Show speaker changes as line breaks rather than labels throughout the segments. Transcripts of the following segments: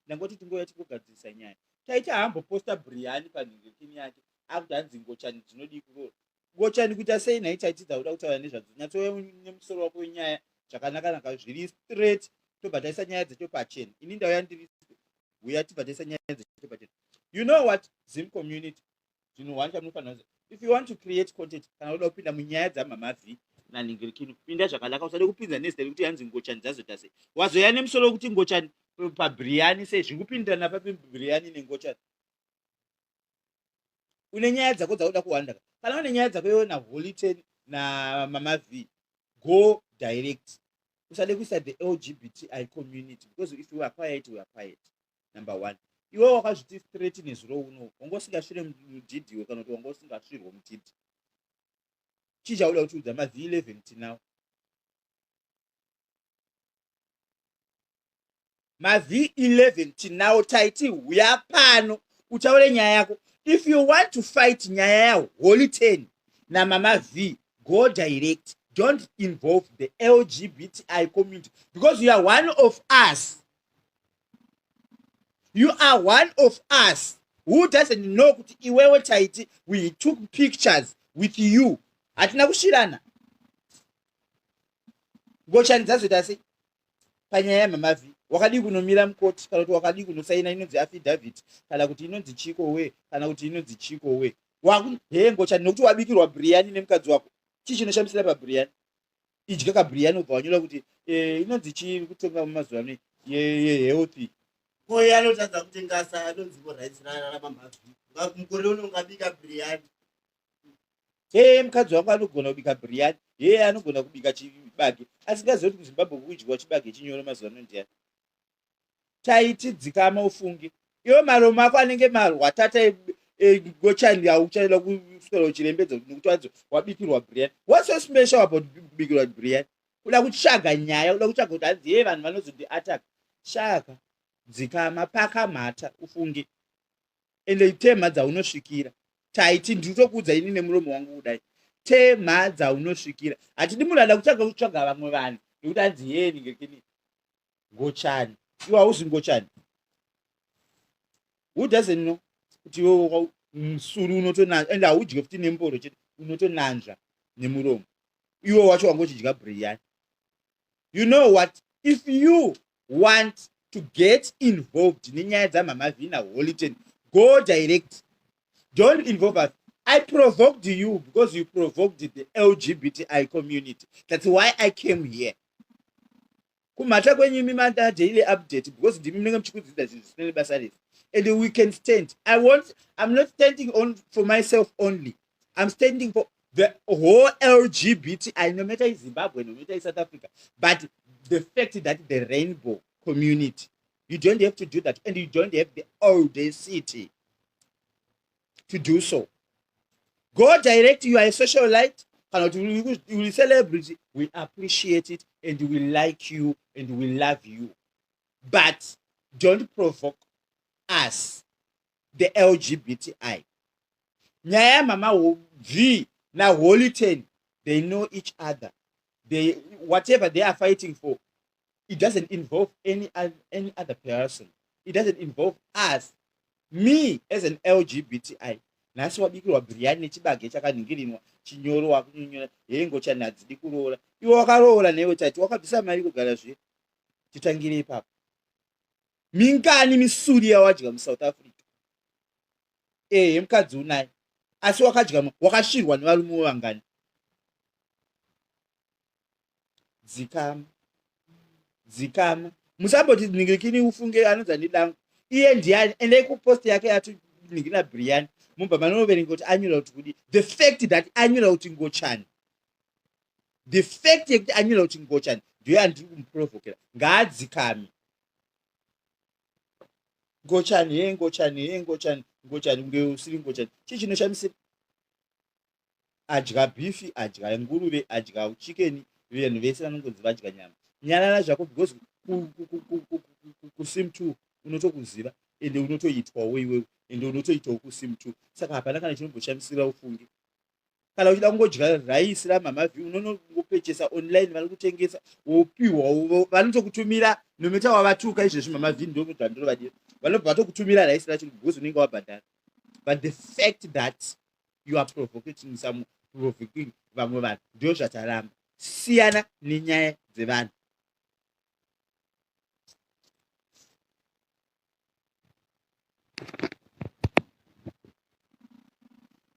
Ndangoti tingouya tingogadzirisa nyaya. Taiti haamboposta Brian panhingirikini yake akuti hanzi ngochani dzinodii kuroora. Ngochani kuita sei nhai Taiti dzauda kutaura nezvadzo? Nyatsouya nemusoro wako wenyaya zvakanaka naka zviri straight tobva taisa nyaya dzacho pachena. Ini ndauya ndiri huya tibva taisa nyaya dzacho pachena. You know what Zim community zvinhu one chamunofanira kuziva if you want to create content kana uda kupinda munyaya dzamama v nanhingirikini pinda zvakanaka usade kupinza nezita rekuti yanzi ngochani dzazoita sei wazoya nemusoro wekuti ngochani pabriyani sei zviri kupindirana papi briyani nengochani une nyaya dzako dzauda kuwanda kana une nyaya dzako iwe naholy ten namama v go direct usade kuisa the lgbti community because if you are quiet we are quiet number one iwe wakazviti straight nezuro uno wanga usingasvire mudhidhi iwe kana kuti wanga usingasvirwe mudhidhi chii chauda kutiudza mav 11 tinawo mav 11 tinawo taiti huya pano utaure nyaya yako if you want to fight nyaya yaholy 10 namama v go direct don't involve the lgbti community because you are one of us You are one of us who doesn't know kuti iwewe taiti we took pictures with you. Hatina kusvirana. Ngochani dzazoita sei? Panyaya yamama V wakadii kunomira mukoti kana kuti wakadii kunosaina inonzi affidavit kana kuti inonzi chiko we kana kuti inonzi chiko we hee ngochani nokuti wabikirwa briyani nemukadzi wako chii chinoshamisira pabriyani idya kabriyani ubva wanyora kuti eh, inonzi chii kutonga mumazuva ano yehealthy
ko iye anotadza kutengasa anonzi ko rice ramamhavi mukore uno ungabika briyani
hee mukadzi wangu anogona kubika briyani hee anogona kubika chibage asingazivi kuti kuzimbabwe kudyiwa chibage chinyoro mazuva ano ndiyani Taiti dzikama ufunge. Iwe maromo ako anenge marwatata egochani auchaida kuswera uchirembedza kuti nekuti wadzo wabikirwa biryani. What's so special about kubikirwa biryani? Kuda kutsvaga nyaya, kuda kutsvaga kuti hanzi hee vanhu vanozondi attack. Shaka dzikama paka mhata ufunge. Ende temha dzaunosvikira. Taiti ndinotokuudza ini nemuromo wangu kudai. Temha dzaunosvikira. Hatidi munhu ada kutsvaga kutsvaga vamwe vanhu nekuti hanzi hee ningekini. Ngochani. Iwe hauzi ngochani. Who doesn't know kuti iwe musuri unotonanzva and haudye futi nemboro chete unotonanzva nemuromo. Iwe wacho wanga uchidya biryani. You know what? If you want to get involved nenyaya dzamama Vina Holiton, go direct. Don't involve us. I provoked you because you provoked the LGBTI community. That's why I came here. Kumhata kwenyu imi mada daily update because ndimi munenge muchikudzidza zvinhu zvisina nebasa rese. And we can stand. I won't, I'm not standing on for myself only. I'm standing for the whole LGBTI, no matter in Zimbabwe, no matter in South Africa. But the fact that the rainbow community, you don't have to do that. And you don't have the audacity to do so. Go direct, you are a socialite, kana kuti uri celebrity, we appreciate it and we like you and we love you. But don't provoke us, the LGBTI. Nyaya yamama V naHoly Ten, they know each other. They, whatever they are fighting for, it doesn't involve any, any other person. It doesn't involve us. Me as an LGBTI nhasi wabikirwa biryani nechibage chakanhingirinwa chinyoro wakunyunyura hee ngochani hadzidi kuroora iwe wakaroora newe tati wakabvisa mari kugara zviye titangire ipapo mingani misuri yawadya musouth africa ehe mukadzi unaye asi wakadya wakasvirwa nevarume vangani Dzikama. Dzikama. Musamboti ningirikini ufunge anonzi ani dango. Iye ndiani? Endai kupost yake yati ningirina Brian. Mubva manoverenga kuti anyura kuti kudi. The fact that anyura kuti ngochani. The fact yekuti anyura kuti ngochani ndiyo yandiri kumuprovokera. Ngaadzikame. Ngochani hee ngochani hee ngochani ngochani kunge usiri ngochani. Chii chinoshamisira? Adya beef adya nguruve adya chicken vanhu vese vanongonzi vadya nyama. Nyarara zvako because kusim 2 unotokuziva ende unotoitwawo iwewe ende unotoitawo kusim 2 saka hapana kana chinomboshamisira ufunge. Kana uchida kungodya raisi ramama V, unonongopechesa online, vari kutengesa, wopiwa, vanotokutumira nometa wavatuka izvezvi. Mama V ndozvandinovadira, vanobva vatokutumira raisi racho because unenge wabhadhara. But the fact that you are provocating some, provoking vamwe vanhu, ndo zvataramba. Siyana nenyaya dzevanhu.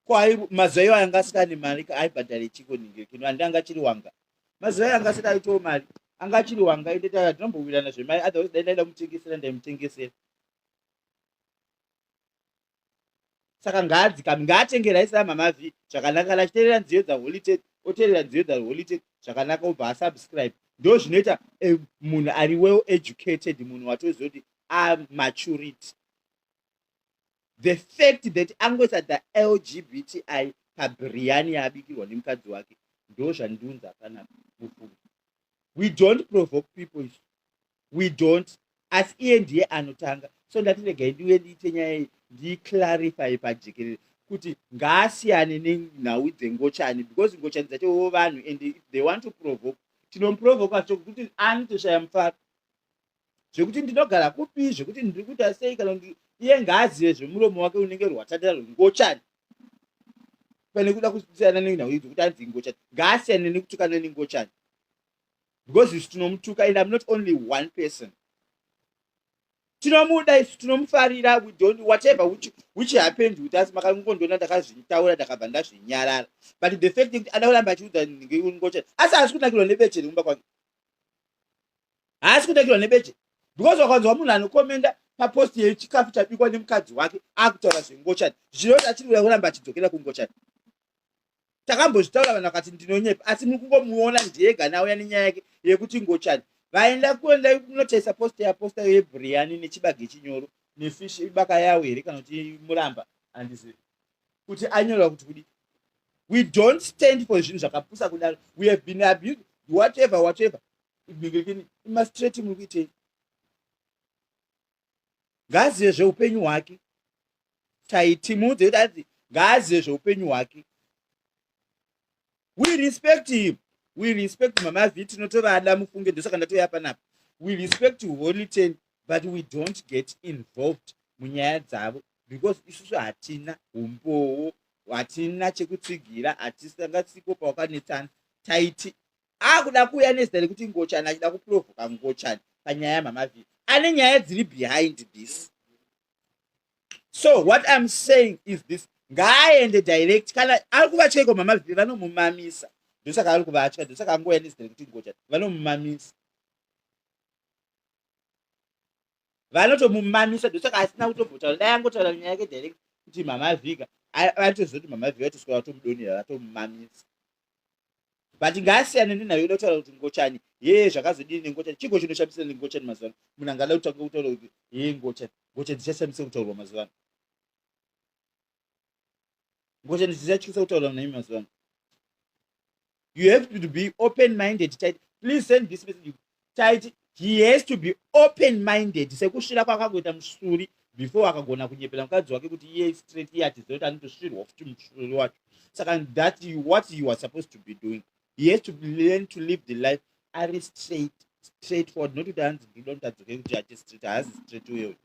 Ko mazuva iwayo anga asati ane mari, aibhadhare chiko? Ningirikino handi anga achiri wanga. Mazuva iwayo anga asati aitawo mari, anga achiri wanga. Ende tinombowirirana zvemari, otherwise dai ndaida kumutengesera, ndaimutengesera. Saka ngaadzikame, ngaatenge raisi raMama V zvakanaka. Kana achiteerera nziyo dzaHoly Ten, oteerera nziyo dzaHoly Ten zvakanaka, obva asubscribe. Ndo zvinoita munhu ari well educated, munhu watoziva kuti amaturity. The fact that angoisa the LGBTI pabhiriyani yaabikirwa nemukadzi wake, ndo zvandiunza panapa. Mufungo, we don't provoke people isu, we don't. Asi iye ndiye anotanga. So ndati regai ndiuye ndiite nyaya iyi, ndiclarify pajekerere kuti ngaasiyane nenhau dzengochani, because ngochani dzacho vanhu, and if they want to provoke, tinomuprovoka kuti anotoshaya mufaro zvekuti ndinogara kupi, zvekuti ndiri kuita sei. Kana kuti iye ngaazive zvemuromo wake unenge rwatandira rwengochani, pane kuda kusiyana nenhau idzi kuti anzi ngochani. Ngaasiyane nekutukana nengochani, because isu tinomutuka, and I'm not only one person. Tinomuda isu, tinomufarira. We don't, whatever which happened with us, makangondiona ndakazvitaura, ndakabva ndazvinyarara. But the fact yekuti ada kuramba achiudza ngochani, asi haasi kunakirwa nebeche rekumba kwake, haasi kunakirwa nebeche, because wakanzwa munhu anokomenda papost yechikafu chabikwa nemukadzi wake akutaura zvengochani, zvinoti achiri kuda kuramba achidzokera kungochani. Takambozvitaura, vanhu vakati ndinonyepa, asi muri kungomuona ndiyega nauya nenyaya yake yekuti ngochani. Vaenda kuenda kunotarisa post yaposta yebriyani nechibage chinyoro nefish ibaka yawo here, kana kuti muramba, handizivi kuti anyorwa kuti kudi. We don't stand for zvinhu zvakapusa kudaro. We have been abused, whatever, whatever. Imastraight muri kuitei? Ngaazive zveupenyu hwake. Taiti muudze kuti anzi ngaazive zveupenyu hwake. We respect him, we respect Mama V, tinotovada mufunge. Ndosaka ndatoya panapa. We respect Holy Ten, but we don't get involved munyaya dzavo, because isusu hatina umbowo, hatina chekutsigira, hatisangasiko pawakanetsana. Taiti akuda kuuya nezita rekuti ngochani, achida kuprovoka ngochani panyaya yaMama V. Ane nyaya dziri behind this. So what I'm saying is this: ngaaende direct. Kana ari kuvatyaiko Mama V, vanomumamisa. Ndosaka ari kuvatya, ndosaka angouya nezita rekuti ngochani. Vanomumamisa, vanotomumamisa. Ndosaka asina kutombotaura. Dai angotaura nyaya yake direct kuti Mama Vika, vatoziva kuti Mama V vatoswera vatomudonera, vatomumamisa. But ngaasiyane nenayo yoda kutaura kuti ngochani yee, zvakazodini nengochani? Chiko chinoshamisira nengochani mazuva ano? Munhu angada kutanga kutaura kuti yee, ngochani, ngochani dzichashamisa kutaurwa mazuva ano? Ngochani dzichatyisa kutaurwa naimi mazuva ano? You have to be open minded. Taiti, please send this message. Taiti he has to be open minded, sekusvira kwakangoita musuri before akagona kunyepera mukadzi wake kuti iye straight, iye achiziva kuti anotosvirwa futi musuri wacho. Saka that what you are supposed to be doing. He has to learn to live the life ari straight, straight forward, not kuti hanzi ndinoda kuti adzoke kuti ati straight. Haazi straight uyewe.